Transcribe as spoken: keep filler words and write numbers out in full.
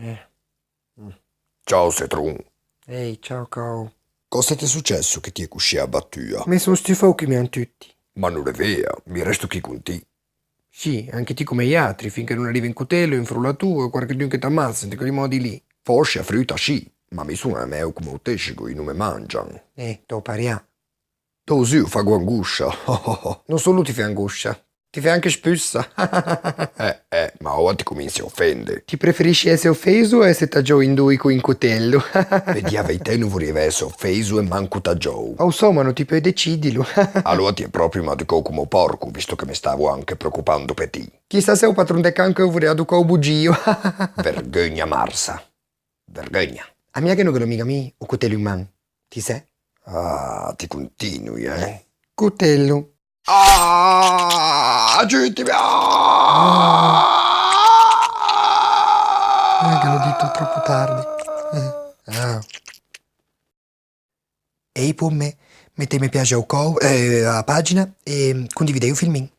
Eh. Mm. Ciao, Cetron. Ehi, ciao, cou. Cöse te successo che ti è coscì abatua? Me son stufou che me an tutti. Ma no l'é vea, mi resto chì con ti. Sì, anche ti come i atri, finché no arrive un cotello, un frullatore o quarchedun che t'ammazza, inte quelli modi lì. Fòscia, fruta, sì, ma mi son ameo come o tescego, i no me mangian. Eh, t'ò parià. T'ô zu, fago angoscia. No solo ti fè angoscia, ti fè anche spussa. Eh, eh, ma oua ti cominsi a ofende. Ti preferisci esse ofeso o esse tagiou in doi co un cotello? Pe dî a veitæ no vorrieiva esse ofeso e manco tagiou. O sò, ma no ti peu decidilo. Aloa ti è proprio maducou come o pòrco, visto che me stavo anche preocupando pe ti. Chissà se o patron de can che o vorrià aducâ o bogio. Vergogna marsa. Vergogna. A mia che no ghe l'ò miga mi o cotello in man, ti sè? Ah, ti continui, eh? Cotello. Ah, aiutimi! Ah! Eh, che l'ò dito troppo tardi. Eh, ah. Ehi, pomme, mettê me piaxe a-o cou, eh, a-a pagina e condividê o filmin.